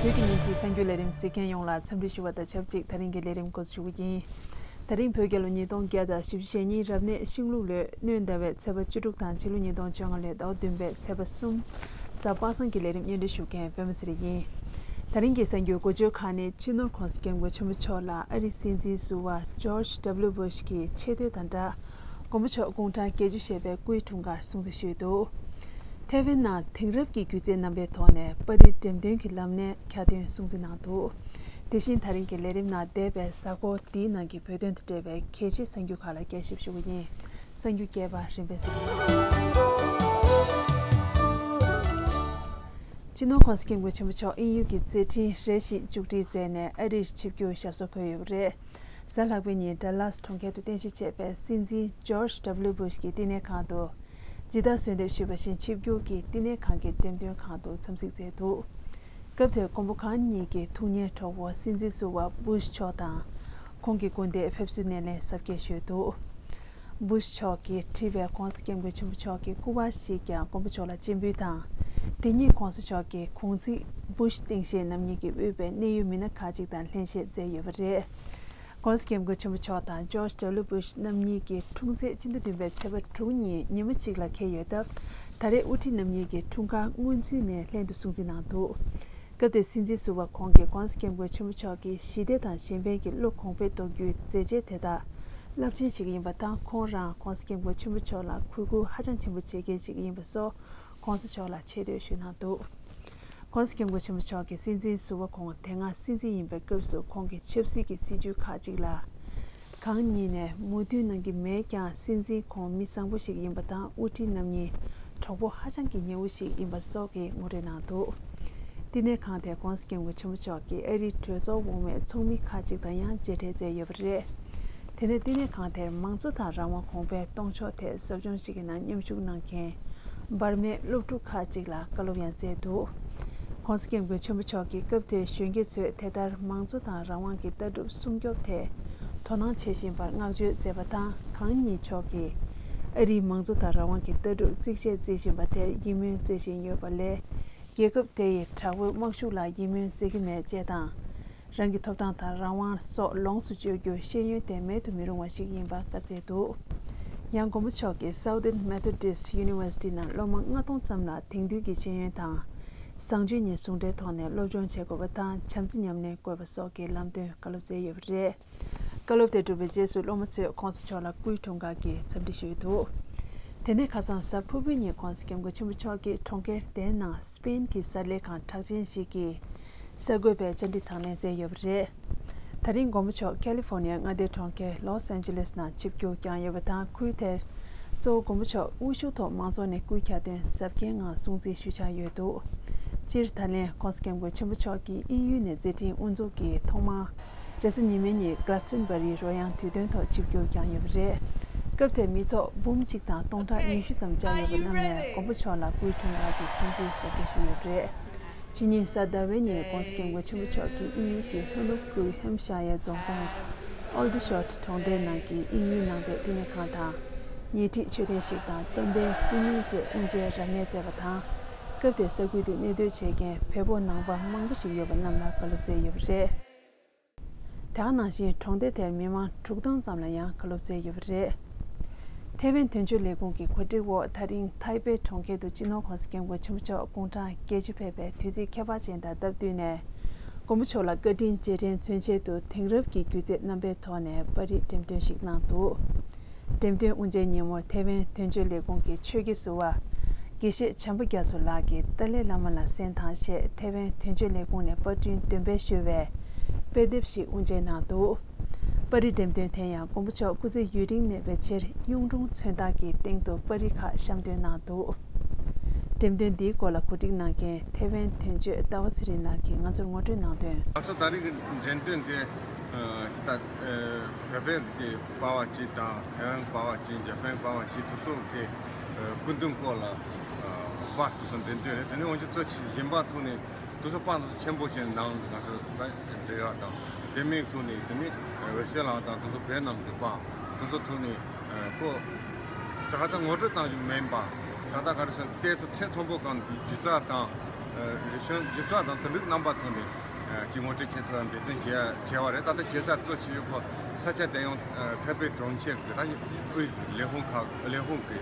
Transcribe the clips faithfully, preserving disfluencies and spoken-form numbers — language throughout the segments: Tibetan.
བོད་ཀྱི་ཉིན་གཅིག་གསར་འགྱུར་ལས་རིམ་གཟིགས་མཁན་ཡོངས་ལ་འཚམས་འདྲི་ཞུ་བ་དང་ཆབས་ཅིག་ད་རིང་གི་ལས་རིམ་འགོ་འཛུགས་ཞུ་གི་ཡིན། ད་རིང་བོད་རྒྱལ་ལོ་ཉིས་སྟོང་བརྒྱ་དང་བཞི་བཅུ་ཞེ་གཉིས་རབ་གནས་ཤིང་ལུག་ལོའི་སྣྲོན་ཟླ་བའི་ཚེས་པ་བཅུ་དྲུག་དང་ཕྱི་ལོ་ཉིས་སྟོང་བཅོ་ལྔ་ལོའི་ཟླ་བ་བདུན་པའི་ཚེས་པ་གསུམ། གཟའ་པ་སངས་ཀྱི་ལས་རིམ་སྙན་སྒྲོན་ཞུ་མཁན་པད་མ་ཚེ་རིང་ཡིན། ད་རིང་གི་གསར་འགྱུར་འགོ་བརྗོད་ཁག་ནི། སྤྱི་ནོར་༸གོང་ས་༸སྐྱབས་མགོན་ཆེན་པོ་མཆོག་ལ་ཨ་རིའི་སྲིད་འཛིན་ཟུར་པ་ཇོརྗ་ཌབ་ལུ་བྷུཤ་གྱིས་ཆེ་བསྟོད་དང་སྦྲགས། མགོན་པོ་མཆོག་དགུང་གྲངས་བརྒྱད་ཅུ་བཞེས་པའི་སྐུའི་འཁྲུངས་སྐར་སྲུང་བརྩི་ཞུས་འདུག། ཐེ་ཝན་ནང་དེང་རབས་ཀྱི་སྒྱུ་རྩལ་རྣམ་པའི་ཐོག་ནས་པར་རིས་འགྲེམས་སྟོན་གྱི་ལམ་སྣེ་གྱ་སྟོན་སྲུང་བརྩི་གནང་འདུག། དེ་བཞིན་ད་རིང་གི་ལས་རིམ་ནང་འདས་པའི་གཟའ་འཁོར་འདིའི་ནང་གི་བོད་དོན་དང་འབྲེལ་བའི་གལ་ཆེའི་གསར་འགྱུར་ཁག་ལ་རྒྱས་ཞིབ་ཞུ་གི་ཡིན། གསར་འགྱུར་རྒྱས་པ་རིམ་པས་གསན། སྤྱི་ནོར་༸གོང་ས་༸སྐྱབས་མགོན་ཆེན་པོ་མཆོག་དབྱིན་ཡུལ་གྱི་མཛད་འཕྲིན་རེ་ཞིག་མཇུག་སྒྲིལ་མཛད་ནས་ཨ་རིར་ཆིབས་བསྒྱུར་ཞབས་སོར་འཁོད་ཡོད་པ་རེད། གཟའ་ལྷག་པའི་ཉིན་ཌ་ལཱས་གྲོང་ཁྱེར་དུ་རྟེན་གཞི་བྱས་པའི་སྲིད་འཛིན་ཇོརྗ་ཌབ་ལུ་བྷུཤ་གྱི་བསྟི་གནས་ཁང་དུ། ཇི་ལྟར་གསོལ་འདེབས་ཞུས་པ་བཞིན་ཆིབས་བསྒྱུར་གྱིས་བསྟི་གནས་ཁང་གི་འགྲེམས་སྟོན་ཁང་དུ་འཚམས་གཟིགས་མཛད་འདུག། སྐབས་དེར་མགོན་པོ་གང་ཉིད་ཀྱི་ཐུགས་མཉེས་གྲོགས་པོ་སྲིད་འཛིན་ཟུར་པ་བྷུཤ་མཆོག་དང་། ཁོང་གི་སྐུ་ཟླས་ཕེབས་བསུའི་སྣེ་ལེན་གཟབ་རྒྱས་ཞུས་འདུག། བྷུཤ་མཆོག་གིས་བྲིས་པའི་༸གོང་ས་༸སྐྱབས་མགོན་ཆེན་པོ་མཆོག་གི་སྐུ་པར་ཞིག་ཀྱང་མགོན་པོ་མཆོག་ལ་སྤྱན་འབུལ་དང་། དེ་ཉིན་༸གོང་ས་མཆོག་གིས་གུང་ཚིགས་བྷུཤ་སྟངས་དཔྱལ་རྣམ་གཉིས་ཀྱིས་དབུས་པའི་གནད་ཡོད་མི་སྣ་ཁག་ཅིག་དང་ལྷན་བཞེས་མཛད་ཡོད་པ་རེད། ༸གོང་ས་༸སྐྱབས་མགོན་ཆེན་པོ་མཆོག་དང་ཇོརྗ་ཌབ་ལུ་བྷུཤ་རྣམ་གཉིས་ཀྱི་འཁྲུངས་ཚེས་སྤྱི་ཟླ་བདུན་པའི་ཚེས་པ་དྲུག་ཉིན་ཉི་མ་གཅིག་ལ་འཁེལ་ཡོད་སྟབས། ད་རེས་དབུ་ཁྲིད་རྣམ་གཉིས་ཀྱི་འཁྲུངས་སྐར་སྔོན་ཚུད་ནས་ལྷན་དུ་སྲུང་བརྩི་གནང་འདུག། སྐབས་དེར་སྲིད་འཛིན་ཟུར་པ་ཁོང་གིས་༸གོང་ས་༸སྐྱབས་མགོན་ཆེན་པོ་མཆོག་གིས་ཞི་བདེ་དང་གཞན་ཕན་གྱི་བློ་གོང་འཕེལ་གཏོང་རྒྱུའི་མཛད་རྗེས་དེ་དག་རླབས་ཆེན་ཞིག་ཡིན་པ་དང་། ཁོང་རང་༸གོང་ས་༸སྐྱབས་མགོན་ཆེན་པོ་མཆོག་ལ་གུས་བཀུར་ཧ་ཅང་ཆེན་པོ་བྱེད་མཁན་ཞིག་ཡིན་པ་སོགས་༸གོང་ས་མཆོག་ལ་ཆེ་བསྟོད་ཞུས་གནང་འདུག། ༸གོང་ས་༸སྐྱབས་མགོན་ཆེན་པོ་མཆོག་གིས་སྲིད་འཛིན་ཟུར་པ་ཁོང་དེ་སྔ་སྲིད་འཛིན་ཡིན་པའི་སྐབས་སུ་ཁོང་གི་ཆབ་སྲིད་ཀྱི་སྲིད་བྱུས་ཁག་ཅིག་ལ། གང་ཉིད་ནས་མོས་མཐུན་གནང་གི་མེད་ཀྱང་། སྲིད་འཛིན་ཁོང་མི་བཟང་པོ་ཞིག་ཡིན་པ་དང་། དབུ་ཁྲིད་རྣམ་གཉིས་གྲོགས་པོ་ཧ་ཅང་གི་ཉེ་བོ་ཞིག་ཡིན་པ་སོགས་ཀྱི་ངོ་སྤྲོད་གནང་འདུག། བསྟི་གནས་ཁང་དེར་༸གོང་ས་༸སྐྱབས་མགོན་ཆེན་པོ་མཆོག་གིས་ཨ་རིའི་གྲོས་ཚོགས་འོག་མའི་ཚོགས་མི་ཁག་ཅིག་དང་ཡང་མཇལ་འཕྲད་མཛད་ཡོད་པ་རེད། དེ་ནས་བསྟི་གནས་ཁང་དེར་མང་གཙོ་དང་རང་དབང་གོང་འཕེལ་གཏོང་ཕྱོགས་ཐད་ཟབ་སྦྱོང་ཞིག་གི་ནང་མཉམ་ཞུགས་གནང་མཁན་འབར་མའི་སློབ་ཕྲུག་ཁག་ཅིག་ལ་བཀའ་སློབ་ཡང་སྩལ་འདུག། ༸གོང་ས་༸སྐྱབས་མགོན་ཆེན་པོ་མཆོག་གིས་སྐབས་དེར་གཞོན་སྐྱེས་ཚོས་དེ་ལྟར་མང་གཙོ་དང་རང་དབང་གི་ལྟ་གྲུབ་སྲུང་སྐྱོབ་ཐད་དོ་སྣང་བྱེད་བཞིན་པར་བསྔགས་བརྗོད་མཛད་པ་དང་། གང་ཉིད་མཆོག་གིས་ཨ་རིའི་མང་གཙོ་དང་རང་དབང་གི་ལྟ་གྲུབ་གཙིགས་ཆེར་བརྩི་བཞིན་པ་དེར་ཡིད་སྨོན་བརྩེ་བཞིན་ཡོད་པ་ལས། རྒྱལ་ཁབ་དེ་ཡི་དྲག་པོའི་དམག་ཤུགས་ལ་ཡིད་སྨོན་བརྩེ་གི་མེད་ཅེས་དང་། རང་གི་ཐོབ་ཐང་དང་རང་དབང་སོགས་ལོངས་སུ་སྤྱོད་རྒྱུར་ཤེས་ཡོན་དེ་མེད་དུ་མི་རུང་བ་ཞིག་ཡིན་པ་བཀའ་སྩལ་འདུག། ཡང་མགོན་པོ་མཆོག་གིས་Southern Methodist University ནང་སློབ་མ་ལྔ་སྟོང་ཙམ་ལ་དེང་དུས་ཀྱི་ཤེས་ཡོན་དང་། བཟང་སྤྱོད་གཉིས་ཟུང་འབྲེལ་ཐོག་ནས་སློབ་སྦྱོང་བྱེད་དགོས་པ་དང་། བྱམས་བརྩེ་ཉམས་ལེན་དགོས་པ་སོགས་ཀྱི་ལམ་སྟོན་བཀའ་སློབ་སྩལ་ཡོད་པ་རེད། བཀའ་སློབ་དེ་གྲུབ་པའི་རྗེས་སུ་སློབ་མ་ཚོས་༸གོང་ས་མཆོག་ལ་སྐུའི་འཁྲུངས་སྐར་གྱི་འཚམས་འདྲི་ཞུས་འདུག། དེ་ནས་ཁ་སང་གཟའ་ཕུར་བུའི་ཉིན་༸གོང་ས་༸སྐྱབས་མགོན་ཆེན་པོ་མཆོག་གིས་གྲོང་ཁྱེར་དེའི་ནང་སྤེན་གྱི་གསར་ལས་ཁང་གྲགས་ཅན་ཞིག་གི་གསར་འགོད་པའི་བཅར་འདྲི་དང་ལེན་མཛད་ཡོད་པ་རེད། ད་རིང་མགོན་པོ་མཆོག་ཁ་ལི་ཧྥོ་ནི་ཡའི་མངའ་སྡེའི་གྲོང་ཁྱེར་ལོས་ཨན་ཇི་ལེས་ནང་ཆིབས་བསྒྱུར་བསྐྱངས་ཡོད་པ་དང་། ཁུལ་དེར་གཙོ་བོ་མགོན་པོ་མཆོག་དབུ་བཞུགས་ཐོག་མང་ཚོགས་ནས་སྐུའི་ཁ་ཏོན་གཟབ་རྒྱས་ངང་སྲུང་བརྩི་ཞུ་འཆར་ཡོད་འདུག། སྤྱིར་ད་ལན་༸གོང་ས་༸སྐྱབས་མགོན་ཆེན་པོ་མཆོག་གིས་དབྱིན་ཡུལ་ནས་མཛད་འཕྲིན་དབུ་འཛུགས་ཀྱིས་ཐོག་མར་རེས་གཟའ་ཉི་མའི་ཉིན་Glastonbury རོལ་དབྱངས་དུས་སྟོན་ཐོག་ཆིབས་བསྒྱུར་བསྐྱངས་ཡོད་པ་རེད། སྐབས་དེར་མི་ཚོགས་འབུམ་གཅིག་དང་སྟོང་ཕྲག་ཉི་ཤུ་ཙམ་བཅར་ཡོད་པ་རྣམས་ནས་མགོན་པོ་མཆོག་ལ་སྐུའི་འཁྲུངས་སྐར་གྱི་འཚམས་འདྲི་གཟབ་རྒྱས་ཞུས་ཡོད་པ་རེད། ཕྱི་ཉིན་གཟའ་ཟླ་བའི་ཉིན་༸གོང་ས་༸སྐྱབས་མགོན་ཆེན་པོ་མཆོག་གིས་དབྱིན་ཡུལ་གྱི་ལྷོ་ནུབ་ཁུལ་ཧེམ་ཤ་ཡའི་རྫོང་ཁོངས་Aldershot གྲོང་རྡལ་ནང་གི་དབྱིན་ཡུལ་ནང་པའི་བསྟི་གནས་ཁང་དང་། ཉེ་འཁྲིས་མཆོད་རྟེན་ཞིག་དང་། གཏམ་དཔེ་སྐུ་བརྙན་བཅས་དབུ་འབྱེད་རབ་གནས་མཛད་པ་དང་། སྐབས་དེར་ས་ཁུལ་དུ་གནས་སྡོད་བྱེད་མཁན་བལ་པོ་ནང་པ་མང་པོ་ཞིག་ཡོད་པ་རྣམས་ལ་བཀའ་སློབ་སྩལ་ཡོད་པ་རེད། དེ་ག་ནང་བཞིན་གྲོང་སྡེ་དེར་མི་མང་དྲུག་སྟོང་ཙམ་ལ་ཡང་བཀའ་སློབ་སྩལ་ཡོད་པ་རེད། ཐེ་ཝན་དོན་གཅོད་ལས་ཁུངས་ཀྱི་གོ་སྒྲིག་འོག་ད་རིང་ཐའེ་པེ་གྲོང་ཁྱེར་དུ་སྤྱི་ནོར་༸གོང་ས་༸སྐྱབས་མགོན་ཆེན་པོ་མཆོག་དགུང་གྲངས་བརྒྱད་ཅུ་ཕེབས་པའི་དུས་ཚིགས་ཁྱད་པར་ཅན་དང་སྟབས་བསྟུན་ནས། མགོན་པོ་མཆོག་ལ་བཀའ་དྲིན་རྗེས་དྲན་མཚོན་ཆེད་དུ་དེང་རབས་ཀྱི་སྒྱུ་རྩལ་རྣམ་པའི་ཐོག་ནས་པར་རིས་འགྲེམས་སྟོན་ཞིག་གནང་འདུག། འགྲེམས་སྟོན་དབུ་འབྱེད་ཉིན་མོར་ཐེ་ཝན་དོན་གཅོད་ལས་ཁུངས་ཀྱི་ཆོས་ཀྱི་ཟུར་པ་དགེ་བཤེས་བྱམས་པ་རྒྱ་མཚོ་ལགས་ཀྱིས་ཏཱ་ལའི་བླ་མ་ལ་གསན་དང་ཞེས་ཐེ་ཝན་དོན་གཅོད་ལས་ཁུངས་ནས་པར་སྐྲུན་འདོན་སྤེལ་ཞུས་པའི་དཔེ་དེབ་ཞིག་དབུ་འབྱེད་གནང་འདུག། པར་རིས་འགྲེམས་སྟོན་དེ་ཡང་མགོན་པོ་མཆོག་སྐུ་ཚེ་ཡུན་རིང་གནས་པའི་ཕྱིར་གཡུང་དྲུང་མཚོན་རྟགས་ཀྱི་སྟེང་དུ་པར་རིས་ཁག་བཤམས་སྟོན་གནང་འདུག། འགྲེམས་སྟོན་འདིའི་སྐོར་ལ་གོ་སྒྲིག་གནང་མཁན་ཐེ་ཝན་དོན་གཅོད་ཟླ་བ་ཚེ་རིང་ལགས་ཀྱིས་ང་ཚོར་ངོ་སྤྲོད་གནང་དོན། ང་ཚོ་ད་རེས་ཀྱི་འགྲེམས་སྟོན་དེ་ཅི་ལྟར་བོད་པའི་གི་པར་པ་ཅིག་དང་། ཐེ་ཝན་པར་པ་ཅིག། འཇར་པན་པར་པ་ཅིག། དེ་ཚོ་གི་སྐུ་མདུན་སྐོར་ལ་པར་དེ་ཚོ་འགྲེམས་སྟོན་རེད། དེ་ནས་འོན་ཀྱང་གཙོ་ཆེ་གཞན་པ་ཐོག་ནས་དེ་ཚོ་པར་དེ་ཚོ་ཆེན་པོ་ཅན་ནང་ང་ཚོ་འབྲེལ་ཡོད་དང་། དེ་མིན་ཐོག་ནས་དེ་ནི་འོད་ཟེར་ལགས་དང་དེ་ཚོ་བོད་ནང་གི་པར་དེ་ཚོ་ཐོག་ནས་ཁོ་ད་ག་ཚོད་ངོ་སྤྲོད་ཙམ་ཞིག་མིན་པ། ད་ལྟ་ག་རེ་ཟེར་ན་དེ་ཚོ་ཚད་མཐོན་པོ་གང་དེ་སྒྱུ་རྩལ་དང་ རིག་གཞུང་སྒྱུ་རྩལ་དང་དེ་འདྲའི་རྣམ་པ་ཐོག་ནས་ཅིག་ངོ་སྤྲོད་བྱེད་ཐུབ་ཡ་འབད་བརྩོན་བྱས་བྱས་པ་རེད། ད་ལྟ་བྱེད་ས་གཙོ་ཆེ་ཤོས་ཁོ་ས་ཆ་དེ་ཡང་ཐའེ་པེ་གྲོང་ཁྱེར་གྱི་ད་དབུས་ཀྱི་ལས་ཁུངས་ཁག་ལས་ཁུངས་ཀྱི་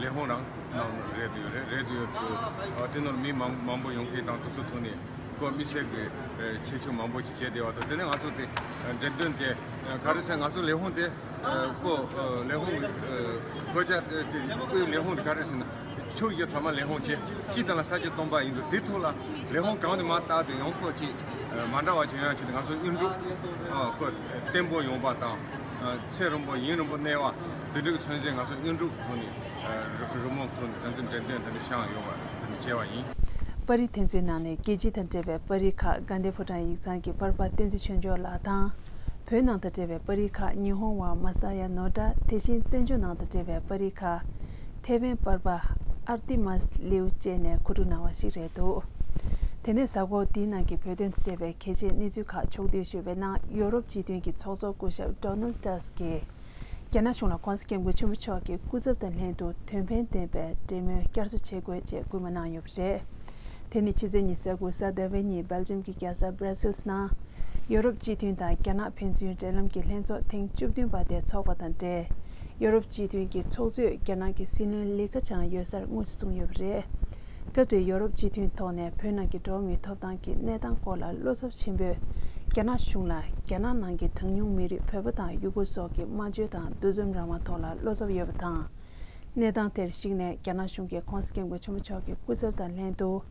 ལས་ཁུངས་རང་ནང་རེད་འདུག་རེད་རེད་འདུག་དེ་ནང་མི་མང་མང་པོ་ཡོང་མཁན་དང་དེ་ཚོ་ཐོག་ནས་ཁོ་དམིགས་བསལ་གྱི་ཆེད་ཕྱོགས་མང་པོ་ཞིག་བྱས་བསྡད་པ་དང་། དེ་ནས་ང་ཚོ་དེ་འགྲེམས་སྟོན་དེ་ག་རེ་ཟེར། ང་ཚོ་ལས་ཁུངས་དེ་ཁོ་ལས་ཁུངས་ཁོ་ཅག་དེ་དབུས་ལས་ཁུངས་དེ་ག་རེ་ཟེར་ན། ཆོས་བརྒྱུད་ཚང་མ་ལས་ཁུངས་བྱས། སྤྱི་དང་ལ་ས་སྐྱ་སྟོན་པ་ཡིན་འདུག་དེ་ཐོག་ལ་ལས་ཁུངས་གང་ནས་མ་བལྟས་ཏེ་ཡོང་ཁོ་ཅིག་མ་འདྲ་བ་བྱུང་ཡ་ཆེད་དུ་ང་ཚོ་དངོས་གྲུབ་ཁོ་བརྟན་པོ་ཡོང་པ་དང་། ཚེ་རིང་པོ་ཡུན་རིང་པོ་གནས་པ་དེ་འདྲའི་མཚོན་བྱེད་ང་ཚོ་དངོས་གྲུབ་ཐོག་ནས་རི་རི་མོ་ཐོག་ནས་དེ་ཚོ་འགྲེམས་སྟོན་དེ་འདྲ་བཞག་ཡོད་པ་དེ་འདྲ་བྱས་པ་ཡིན། པར་རིས་དེ་ཚོའི་ནང་ནས་རྒྱལ་སྤྱི་དང་འབྲེལ་བའི་པར་རིས་ཁག་དགའ་ལྡན་ཕོ་བྲང་ཡིག་ཚང་གི་པར་པ་བསྟན་འཛིན་ཆོས་འབྱོར་ལགས་དང་། བོད་ནང་དང་འབྲེལ་བའི་པར་རིས་ཁག་ཉི་ཧོང་བ་མ་ས་ཡ་ནོ་ཏྲ། དེ་བཞིན་བཙན་བྱོལ་ནང་དང་འབྲེལ་བའི་པར་རིས་ཁག་ཐེ་ཝན་པར་པ་ཨར་ཏི་མཱས་ལིའུ་བཅས་ནས་གོ་སྒྲིག་གནང་བ་ཞིག་རེད་འདུག་དེ་ནས་གཟའ་འཁོར་འདིའི་ནང་གི་བོད་དོན་དང་འབྲེལ་བའི་གལ་ཆེའི་གནས་ཚུལ་ཁག་ཕྱོགས་བསྡུས་ཞུས་པའི་ནང་། ཡོ་རོབ་སྤྱི་མཐུན་གྱི་ཚོགས་གཙོ་སྐུ་ཞབས་ཌོ་ནལ་ཏཱས་ཀྱིས། རྒྱ་ནག་གཞུང་ལ་༧གོང་ས་༧སྐྱབས་མགོན་ཆེན་པོ་མཆོག་གི་སྐུ་ཚབ་དང་ལྷན་དུ་དོན་ཕན་ལྡན་པའི་འབྲེལ་མོལ་བསྐྱར་གསོ་བྱེད་དགོས་ཅེས་སྐུལ་མ་གནང་ཡོད་པ་རེད། དེ་ནི་ཕྱི་ཚེས་ཉི་ཤུ་རྩ་དགུ་གཟའ་ཟླ་བའི་ཉིན་སྦེལ་ཇམ་གྱི་རྒྱལ་ས་སྦྲ་སིལ་ནང་ཡོ་རོབ་སྤྱི་མཐུན་དང་རྒྱ་ནག་ཕན་ཚུན་འབྲེལ་ལམ་གྱི་ལྷན་ཚོགས་ཐེངས་བཅུ་བདུན་པ་དེ་འཚོགས་པ་དང་འབྲེལ། ཡོ་རོབ་སྤྱི་མཐུན་གྱི་ཚོགས་གཙོས་རྒྱ་ནག་གི་སྲིད་བློན་ལི་ཁེ་ཆང་ཡོད་སར་དངོས་སུ་བཟུང་ཡོད་པ་རེད། སྐབས་དེར་ཡོ་རོབ་སྤྱི་མཐུན་ཐོག་ནས་བོད་ནང་གི་འགྲོ་བ་མིའི་ཐོབ་ཐང་གི་གནས་སྟངས་སྐོར་ལ་བློ་འཚབ་ཆེན་པོས། རྒྱ་ནག་གཞུང་ལ་རྒྱ་ནག་ནང་གི་གྲངས་ཉུང་མི་རིགས་བོད་པ་དང་ཡུ་གུར་སོགས་ཀྱི་སྨྲ་བརྗོད་དང་འདུ་འཛོམས་རང་དབང་ཐོག་ལ་བློ་འཚབ་ཡོད་པ་དང་། གནས་སྟངས་དེར་གཞིགས་ནས་རྒྱ་ནག་གཞུང་གིས་༧གོང་ས་༧སྐྱབས་མགོན་ཆེན་པོ་མཆོག་གི་སྐུ་ཚབ་དང་ལྷན་དུ།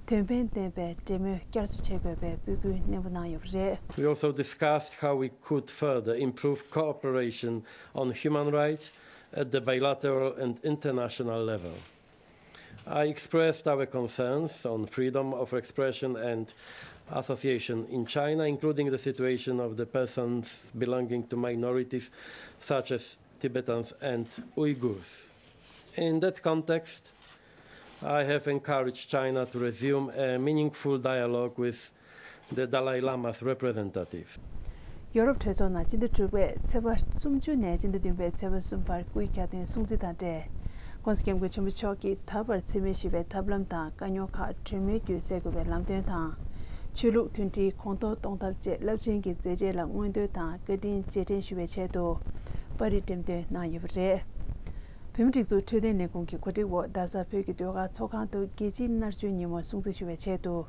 དོན་ཕན་ལྡན་པའི་འབྲེལ་མོལ་བསྐྱར་གསོ་བྱེད་དགོས་པའི་འབོད་སྐུལ་ནན་པོ་གནང་ཡོད་པ་རེད། We also discussed how we could further improve cooperation on human rights at the bilateral and international level. I expressed our concerns on freedom of expression and association in China, including the situation of the persons belonging to minorities such as Tibetans and Uyghurs. In that context, I have encouraged China to resume a meaningful dialogue with the Dalai Lama's representative. ཡོ་རོབ་གྲོས་ཚོགས་ནང་སྤྱི་ཟླ་དྲུག་པའི་ཚེས་པ་སུམ་ཅུ་ནས་སྤྱི་ཟླ་བདུན་པའི་ཚེས་པ་གསུམ་བར་སྐུའི་གྱ་སྟོན་སྲུང་བརྩི་དང་འབྲེལ། ༸གོང་ས་༸སྐྱབས་མགོན་ཆེན་པོ་མཆོག་གིས་ད་བར་འཚེ་མེད་ཞི་བའི་ཐབས་ལམ་དང་དཀའ་རྙོག་ཁག་གྲོས་མོལ་བརྒྱུད་སེལ་དགོས་པའི་ལམ་སྟོན་དང་། ཆོས་ལུགས་མཐུན་སྒྲིལ་གོང་མཐོར་གཏོང་ཐབས་བཅས་རླབས་ཆེན་གྱི་མཛད་རྗེས་ལ་མངོན་འདོད་དང་བཀའ་དྲིན་རྗེས་དྲན་ཞུ་བའི་ཆེད་དུ། པར་རིས་འགྲེམས་སྟོན་གནང་ཡོད་པ་རེད། བོད་མིའི་སྒྲིག་འཛུགས་འཕྲོད་བསྟེན་ལས་ཁུངས་ཀྱིས་གོ་སྒྲིག་འོག་རྡ་སར་བོད་ཀྱི་ཟློས་གར་ཚོགས་ཁང་དུ་རྒྱལ་སྤྱིའི་མནར་གཅོད་ཉིན་མོ་སྲུང་བརྩི་ཞུ་བའི་ཆེད་དུ།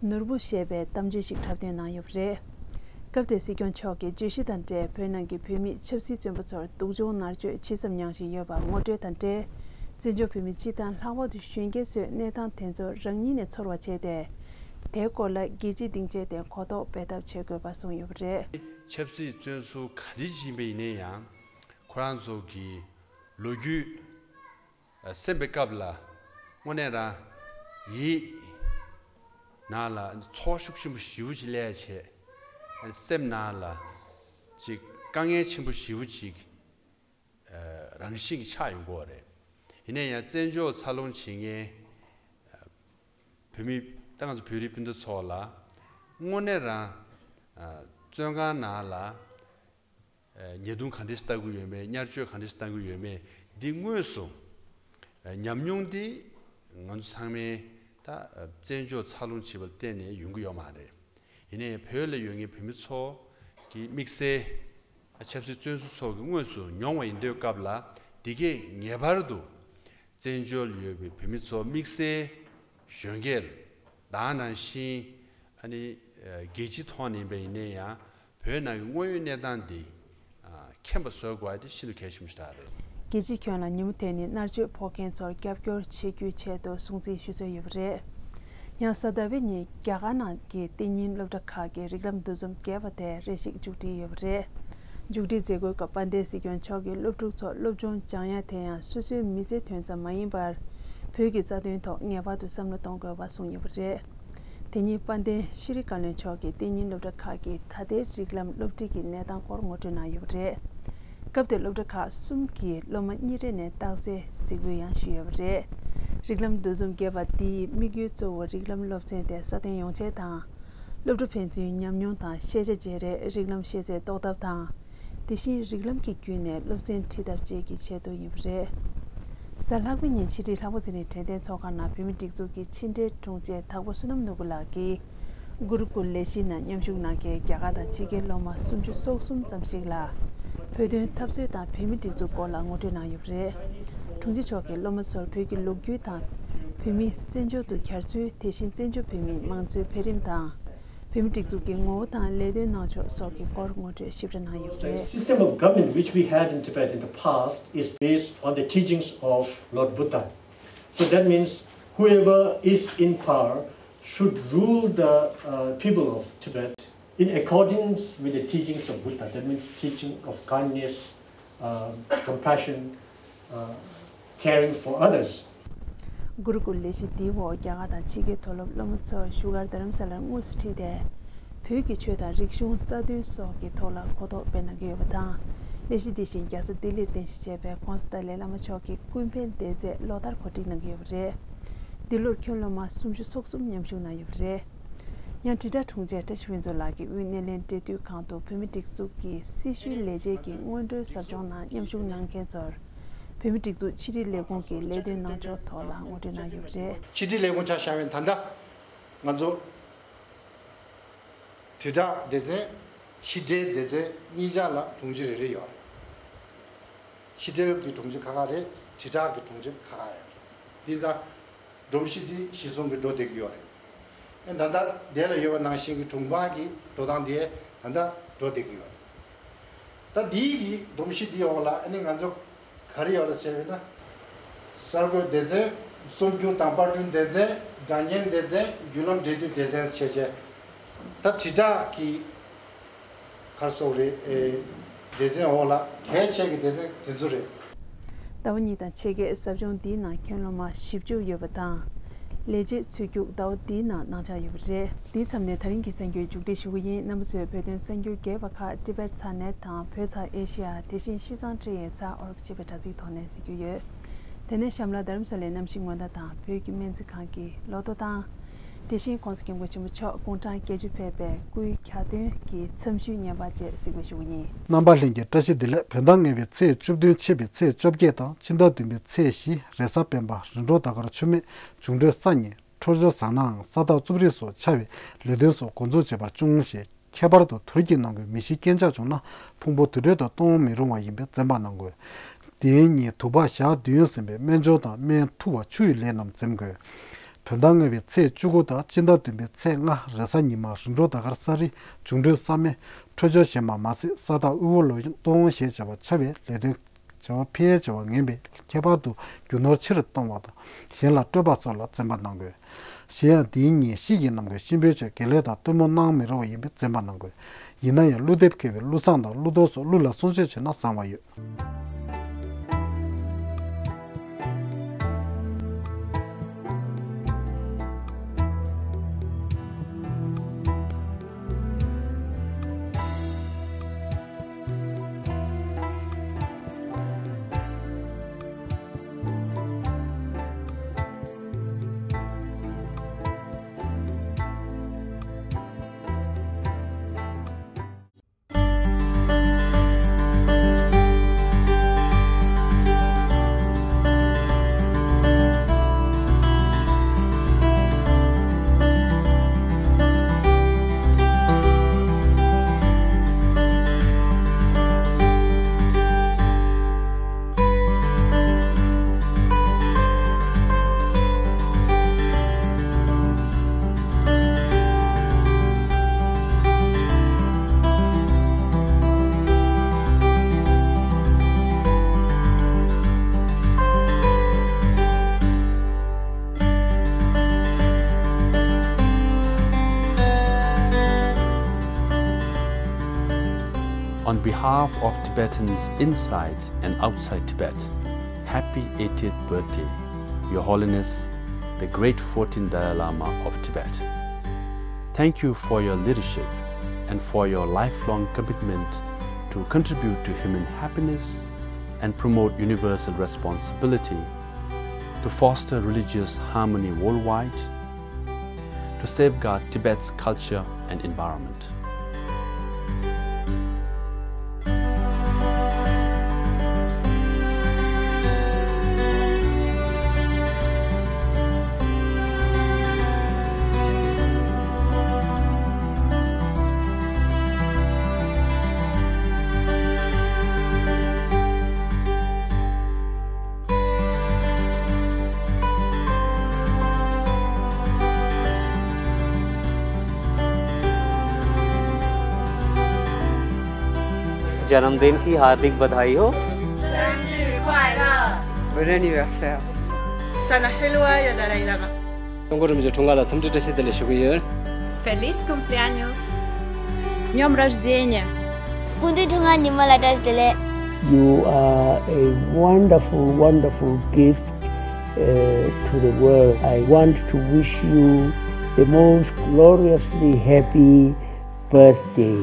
ནོར་བུ་ཞེས་པའི་གཏམ་བརྗོད་ཞིག་འཁྲབ་སྟོན་གནང་ཡོད་པ་རེད། སྐབས་དེར་སྲིད་སྐྱོང་མཆོག་གིས་བརྗོད་གཞི་དང་འབྲེལ་བོད་ནང་གི་བོད་མིས་ཆབ་སྲིད་བཙོན་པ་ཚོར་སྡུག་སྦྱོང་མནར་གཅོད་ཇི་ཙམ་མྱངས་བཞིན་ཡོད་པ་ངོ་སྤྲོད་དང་འབྲེལ། བཙན་བྱོལ་བོད་མི་སྤྱི་དང་ལྷག་པར་དུ་གཞོན་སྐྱེས་ཚོས་གནས་སྟངས་དེ་ཚོ་རང་ཉིད་ནས་ཚོར་བ་བྱས་ཏེ། དེའི་སྐོར་ལ་རྒྱལ་སྤྱིའི་སྡིངས་ཆའི་སྟེང་གོ་རྟོགས་སྤེལ་ཐབས་བྱེད་དགོས་པ་གསུངས་ཡོད་པ་རེད། ཆབ་སྲིད་བཙོན་ཟུར་ག་འདྲ་ཞིག་ཡིན་པ་ཡིན་ན་ཡང་། ཁོ་རང་ཚོ་གི་ལོ་རྒྱུས་གསན་པའི་སྐབས་ལ་དངོས་གནས་རང་ཡིད་ནང་ལ་ཚོར་བ་ཤུགས་ཆེན་པོ་ཞེ་པོ་ཅིག་སླེབས་བྱས། སེམས་ནང་ལ་ཅིག་དཀའ་ངལ་ཆེན་པོ་ཞེ་པོ་ཅིག་རང་བཞིན་གྱིས་ཆགས་ཡོང་གི་ཡོད་རེད། ཡིན་ན་ཡང་བཙན་བྱོལ་འཚར་ལོངས་བྱེད་མཁན་བོད་མི་ད་ང་ཚོ་བོད་རིགས་སྤུན་ཟླ་ཚོ་ལ་དངོས་གནས་རང་བཙོན་ཁང་ནང་ལ། ཉེས་རྡུང་ག་འདྲས་བཏང་གི་ཡོད་མེད། གཉའ་གཅོད་ག་འདྲས་བཏང་གི་ཡོད་མེད། འདི་དངོས་སུ་ཉམས་མྱོང་འདི་ང་ཚོ་ཚང་མས་ད་བཙན་བྱོལ་འཚར་ལོངས་བྱས་པ་ལ་བརྟེན་ནས་ཡོང་གི་ཡོད་མ་རེད། ཡིན་ནའི་བོད་ལ་ཡོད་མཁན་བོད་མི་ཚོ་གི་དམིགས་བསལ་ཆབ་སྲིད་བཙོན་ཟུར་ཚོ་གི་དངོས་སུ་མྱོང་བ་ཡིན་དུས་སྐབས་ལ་འདི་གས་ངེས་པར་དུ་བཙན་བྱོལ་ཡོད་པའི་བོད་མི་ཚོ་དམིགས་བསལ་གཞོན་སྐྱེས་དང་ནང་བཞིན་ཨ་ནི་རྒྱལ་སྤྱིའི་ཐོག་ནས་ཡིན་པ་ཡིན་ན་ཡང་། བོད་ནང་གི་དངོས་ཡོད་གནས་སྟངས་འདི་མཁྱེན་པ་བཟོ་དགོས་པ་དེ་ཤིན་ཏུ་གལ་ཆེན་པོ་ཞིག་རེད། རྒྱལ་སྤྱིའི་ཁྱོན་ལ་ཉིན་མོ་དེ་ནི་མནར་གཅོད་ཕོག་མཁན་ཚོར་རྒྱབ་སྐྱོར་བྱེད་རྒྱུའི་ཆེད་དུ་སྲུང་བརྩི་ཞུ་སྲོལ་ཡོད་པ་རེད། ཡང་གཟའ་ཟླ་བའི་ཉིན་རྒྱ་གར་ནང་གི་གཏན་ཉིན་སློབ་གྲྭ་ཁག་གི་རིགས་ལམ་འདུ་འཛོམས་བརྒྱད་པ་དེ་རེ་ཞིག་མཇུག་སྒྲིལ་ཡོད་པ་རེད། མཇུག་སྒྲིལ་མཛད་སྒོའི་སྐབས་དཔལ་ལྡན་སྲིད་སྐྱོང་མཆོག་གིས་སློབ་ཕྲུག་ཚོར་སློབ་སྦྱོང་སྦྱང་ཡ་དེ་ཡང་སོ་སོའི་མི་ཚེའི་དོན་ཙམ་མ་ཡིན་པར། བོད་ཀྱི་རྩ་དོན་ཐོག་ངེས་པར་དུ་བསམ་བློ་གཏོང་དགོས་པ་གསུངས་ཡོད་པ་རེད། དེ་ཉིན་དཔལ་ལྡན་ཤྲི་བཀའ་བློན་མཆོག་གིས་གཏན་ཉིན་སློབ་གྲྭ་ཁག་གི་ད་ལྟའི་རིགས་ལམ་སློབ་ཁྲིད་ཀྱི་གནས་སྟངས་སྐོར་ངོ་སྤྲོད་གནང་ཡོད་པ་རེད། སྐབས་དེར་སློབ་གྲྭ་ཁག་གསུམ་གྱི་སློབ་མ་གཉིས་རེ་ནས་རྟགས་གསལ་གཟིགས་འབུལ་ཡང་ཞུས་ཡོད་པ་རེད། རིགས་ལམ་འདུ་འཛོམས་བརྒྱད་པ་འདིའི་དམིགས་ཡུལ་གཙོ་བོ་རིགས་ལམ་སློབ་ཚན་དེ་སྲ་བརྟན་ཡོང་ཆེད་དང་། སློབ་ཕྲུག་ཕན་ཚུན་ཉམས་མྱོང་དང་ཤེས་བྱ་བརྗེ་རེས། རིགས་ལམ་ཤེས་ཚད་རྟོགས་ཐབས་དང་། དེ་བཞིན་རིགས་ལམ་གྱི་བརྒྱུད་ནས་སློབ་ཚན་ཁྲིད་ཐབས་བཅས་ཀྱི་ཆེད་དུ་ཡིན་པ་རེད། གཟའ་ལྷག་པའི་ཉིན་ཕྱི་དྲིལ་ལྷག་པ་འཛིན་རིམ་དྲན་རྟེན་ཚོགས་ཁང་ནང་བོད་མིའི་སྒྲིག་འཛུགས་ཀྱི་ཕྱི་འབྲེལ་དྲུང་ཆེ་དྭགས་པོ་བསོད་ནམས་ནོར་བུ་ལགས་ཀྱིས། གུ་རུ་ཀུལ་ལས་གཞིའི་ནང་མཉམ་ཞུགས་གནང་མཁན་རྒྱ་གར་དང་ཕྱི་རྒྱལ་སློབ་མ་སུམ་ཅུ་སོ་གསུམ་ཙམ་ཞིག་ལ། བོད་དོན་འཐབ་རྩོད་དང་བོད་མིའི་སྒྲིག་འཛུགས་སྐོར་ལ་ངོ་སྤྲོད་གནང་ཡོད་པ་རེད། དྲུང་ཆེ་མཆོག་གིས་སློབ་མ་ཚོར་བོད་ཀྱི་ལོ་རྒྱུས་དང་། བོད་མིའི་བཙན་བྱོལ་དུ་གྱར་ཚུལ། དེ་བཞིན་བཙན་བྱོལ་བོད་མིའི་མང་གཙོའི་འཕེལ་རིམ་དང་། བོད་མིའི་སྒྲིག་འཛུགས་ཀྱི་ངོ་བོ་དང་ལས་དོན་གནང་ཕྱོགས་སོགས་ཀྱི་སྐོར་ངོ་སྤྲོད་ཞིབ་ཕྲ་གནང་ཡོད་པ་རེད། The system of government which we had in Tibet in the past is based on the teachings of Lord Buddha. So that means whoever is in power should rule the uh, people of Tibet in accordance with the teachings of Buddha. That means teaching of kindness, um, compassion, uh, caring for others. གུ་རུ་ཀུལ་ལས་གཞི་འདིའི་འོག་རྒྱ་གར་དང་ཕྱི་རྒྱལ་མཐོ་སློབ་སློབ་མ་ཚོ་བཞུགས་སྒར་རྡ་རམ་ས་ལར་དངོས་སུ་ཁྲིད་དེ། བོད་ཀྱི་ཆོས་དང་རིག་གཞུང་རྩ་དོན་སོགས་ཀྱི་ཐོག་ལ་གོ་རྟོགས་སྤེལ་གནང་གི་ཡོད་པ་དང་། ལས་གཞི་འདི་བཞིན་རྒྱལ་ས་ལྡི་ལིར་རྟེན་གཞི་བྱས་པའི་༧གོང་ས་ཏཱ་ལའི་བླ་མ་མཆོག་གི་ཀུན་ཕན་སྡེ་ཚན་ལོ་ལྟར་གོ་སྒྲིག་གནང་གི་ཡོད་པ་རེད། འདི་ལོར་ཁྱོན་བསླབ་མ་སུམ་ཅུ་སོ་གསུམ་མཉམ་ཞུགས་གནང་ཡོད་པ་རེད། ཡང་དྲིལ་བསྒྲགས་དྲུང་ཆེ་བཀྲ་ཤིས་ཕུན་ཚོགས་ལགས་ཀྱིས་དབུས་སྣེ་ལེན་འབྲེལ་མཐུད་ཁང་དུ་བོད་མིའི་སྒྲིག་འཛུགས་ཀྱི་སྲི་ཞུའི་ལས་བྱེད་ཀྱི་སྔོན་འགྲོའི་ཟབ་སྦྱོང་ནང་མཉམ་ཞུགས་གནང་མཁན་ཚོར། བོད་མིའི་སྒྲིག་འཛུགས་ཕྱི་དྲིལ་ལས་ཁུངས་ཀྱི་ལས་དོན་གནང་ཕྱོགས་ཐོག་ལ་ངོ་སྤྲོད་གནང་ཡོད་པ་རེད། ཕྱི་དྲིལ་ལས་ཁུངས་ཆ་བཞག་པ་ཡིན་ན་ད་ལྟ་ང་ཚོ་དྲིལ་བསྒྲགས་སྡེ་ཚན། ཕྱི་དྲིལ་སྡེ་ཚན་གཉིས་ཆ་ལ་དྲུང་ཆེ་རེ་རེ་ཡོད་རེད། ཕྱི་དྲིལ་གྱི་དྲུང་ཆེ་ཁག་ཁག་རེད། དྲིལ་བསྒྲགས་ཀྱི་དྲུང་ཆེ་ཁག་ཁག་ཡོད་རེད། འདི་ཙང་སྒྲོམ་གཞི་འདི་གཞི་བཟུང་གིས་འགྲོ་བསྡད་ཀྱི་ཡོད་རེད། ཨེ་ད་ལྟ་དེ་ལ་ཡོད་པ་ནང་བཞིན་གྱི་དྲུང་འཕར་གྱི་འགྲོ་སྟངས་དེ་ད་ལྟ་འགྲོ་བསྡད་ཀྱི་ཡོད་རེད། ད་འདིའི་གི་སྒྲོམ་གཞི་འདིའི་འོག་ལ་ཨ་ནི་ང་ཚོ་ག་རེ་ཡོད་རེད་ཟེར་བས་ན། གསར་འགོད་སྡེ་ཚན། རྩོམ་སྒྱུར་དང་པར་སྐྲུན་སྡེ་ཚན། སྒྲ་སྙན་སྡེ་ཚན། བརྒྱུད་ལམ་འབྲེལ་མཐུད་སྡེ་ཚན་བྱས་བྱས། ད་དྲིལ་བསྒྲགས་ཀྱི་ག་རེ་ཟེར་དགོས་རེད། ཨེ། སྡེ་ཚན་འོག་ལ་གལ་ཆེ་གི་སྡེ་ཚན་དེ་ཚོ་རེད། ཟླ་བ་གཉིས་དང་ཕྱེད་ཀའི་ཟབ་སྦྱོང་འདིའི་ནང་ཁྱོན་བསླབ་མ་བཞི་བཅུ་ཡོད་པ་དང་། ལས་བྱེད་ཚུད་རྒྱུགས་ཟླ་བ་འདིའི་ནང་གནང་འཆར་ཡོད་པ་རེད། འདིའི་མཚམས་ནས་ད་རིང་གི་གསར་འགྱུར་མཇུག་སྒྲིལ་ཞུ་གི་ཡིན། རྣམ་པ་ཚོས་བོད་དོན་གསར་འགྱུར་རྒྱས་པ་ཁག་ཊི་བེཊ་ཚག་ནེཊ་དང་བོད་ཚག་ཨེ་ཤི་ཡ། དེ་བཞིན་ཤིས་ཙང་ཊི་ཨེན་ཚག་ཨོ་རི་ཇི་ཅེས་པའི་དྲ་ཚིགས་ཐོག་ནས་གཟིགས་རྒྱུ་ཡོད། དེ་ནས་གཤམ་ལ་རྡ་རམ་ས་ལའི་གནམ་གཤིས་སྔོན་བརྡ་དང་བོད་ཀྱི་སྨན་རྩིས་ཁང་གི་ལོ་ཐོ་དང་། དེ་བཞིན་༸གོང་ས་༸སྐྱབས་མགོན་ཆེན་པོ་མཆོག་དགུང་གྲངས་བརྒྱད་ཅུ་ཕེབས་པའི་སྐུའི་གྱ་སྟོན་གྱི་འཚམས་ཞུའི་བརྙན་པར་བཅས་གཟིགས་པར་ཞུ་གི་ཡིན། རྣམ་པ་ལྷན་རྒྱས་བཀྲ་ཤིས་བདེ་ལེགས། བོད་ཟླ་ལྔ་པའི་ཚེས་བཅུ་བདུན་ཕྱི་པའི་ཚེས་བཅོ་བརྒྱད་དང་སྤྱི་ཟླ་བདུན་པའི་ཚེས་བཞི་རེས་གཟའ་སྤེན་པ། རིམ་གྲོ་ཟླ་སྐར་མཆོད་མེ་འབྱུང་འཕྲོད་གསར་རྙིང་འཕྲོད་སྦྱོར་བཟང་ནའང་ས་བདག་རྩུབ་རིགས་སོགས་འཆར་བའི་ལས་དོན་སོགས་འགོ་འཛུགས་བྱེད་པར་སྐྱོན་ཞེས། ཁྱད་པར་དུ་དུར་གྱི་ནང་ཁུལ་མེ་ཤིང་རྐྱེན་ཆག་བྱུང་ན་ཕུང་པོ་དུར་ཁྲོད་དུ་གཏོང་མི་རུང་བ་ཡིན་པས་འཛེམ་པ་གནང་དགོས། དེའི་ཉིན་དུ་པ་ཞག་བདུན་ཟིན་པའི་སྨན་སྦྱོར་དང་སྨན་འཐུ་བ་ཆུ་ཡི་ལས་རྣམས་འཛེམ་དགོས། བོད་ཟླ་ལྔ་པའི་ཚེས་བཅུ་དགུ་དང་སྤྱི་ཟླ་བདུན་པའི་ཚེས་ལྔ་རེས་གཟའ་ཉི་མ། རིམ་གྲོ་ཟླ་སྐར་གསར་རྙིང་འབྱུང་འཕྲོད་གསར་མེ། འཕྲོད་སྦྱོར་ཞན་པ་མ་ཟད་ས་བདག་དབུལ་པོ་ལོ་གཏོང་ཞེས་བྱ་བ་འཆར་བའི་ལས་དོན་བྱ་བ་འཕེལ་བྱ་བ་ངན་པས་ཁྱད་པར་དུ་རྒྱུ་ནོར་ཕྱིར་གཏོང་བ་དང་གཞན་ལ་སྤྲོད་པ་སོགས་ལ་འཛེམ་པ་གནང་དགོས། གཞན་ཡང་དེའི་ཉིན་ཤི་ཡི་ནམ་མཁའི་གཤིན་པོའི་ཆོས་དགེ་ལས་དང་སྟོན་མོ་གནང་མི་རུང་བ་ཡིན་པས་འཛེམ་པ་གནང་དགོས། ཡིན་ན་ཡང་ཀླུ་འདེབས་མཁས་པའི་ཀླུ་བཟང་དང་ཀླུ་གཏོར་སོགས་ཀླུ་ལ་གསུང་ཆོས་བྱས་ན་བཟང་བ་ཡོད། On behalf of Tibetans inside and outside Tibet, happy eightieth birthday, Your Holiness, the Great fourteenth Dalai Lama of Tibet. Thank you for your leadership and for your lifelong commitment to contribute to human happiness and promote universal responsibility to foster religious harmony worldwide, to safeguard Tibet's culture and environment. जन्मदिन की हार्दिक बधाई हो। Bon anniversaire. Sana Helwa ya Dalai Lama. ཀྲུང་གོ་རིམ་བཞིན་འཁྲུངས་སྐར་ལ་འཚམས་འདྲི་བཀྲ་ཤིས་བདེ་ལེགས་ཞུ་གི་ཡོད། Feliz cumpleaños. С днем рождения! སྐུ་མདུན་འཁྲུངས་སྐར་ཉིན་མོ་ལ་བཀྲ་ཤིས་བདེ་ལེགས། You are a wonderful, wonderful gift uh, to the world. I want to wish you the most gloriously happy birthday.